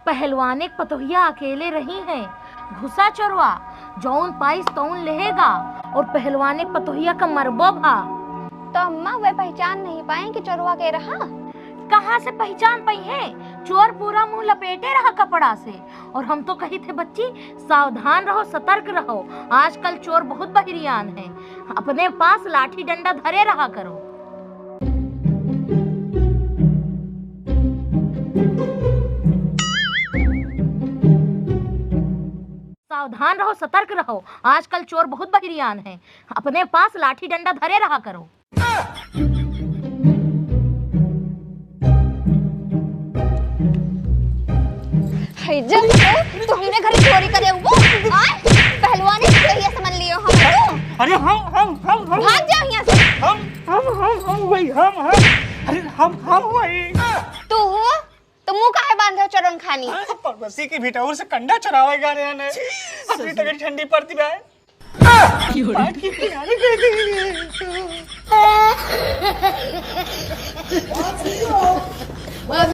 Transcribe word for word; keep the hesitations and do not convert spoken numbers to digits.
पहलवाने क पतोहिया अकेले रही है, घुसा चोरवा, जौन पाइस तौन लेहेगा, और पहलवाने क पतोहिया का मरबो भा। तो अम्मा, वे पहचान नहीं पाए कि चोरवा के रहा? कहाँ से पहचान पाई है? चोर पूरा मुंह लपेटे रहा कपड़ा से। और हम तो कही थे बच्ची, सावधान रहो, सतर्क रहो, आजकल चोर बहुत बहिरियान है, अपने पास लाठी डंडा धरे रहा करो। सावधान रहो, सतर्क रहो, आजकल चोर बहुत बहिरियान है, अपने पास लाठी डंडा धरे रहा करो। है जब तो, तो हमरे घरे चोरी करे हुआ। आय, पहलवाने से कहिया समझ लियो हम। अरे हम, हम, हम, हम। भाग जाओ यहाँ से। हम, हम, हम, हम वही, हम, हम। अरे हम, हम वही। तू हो? तो मुंह काहे बांधे हो चोरन खानी? हाँ, पड़ोसी की भिटौर से कंडा चुरावे गा रहे हैं। अभी तक ठंडी पड़ती बा। बात की पुरानी कह दी।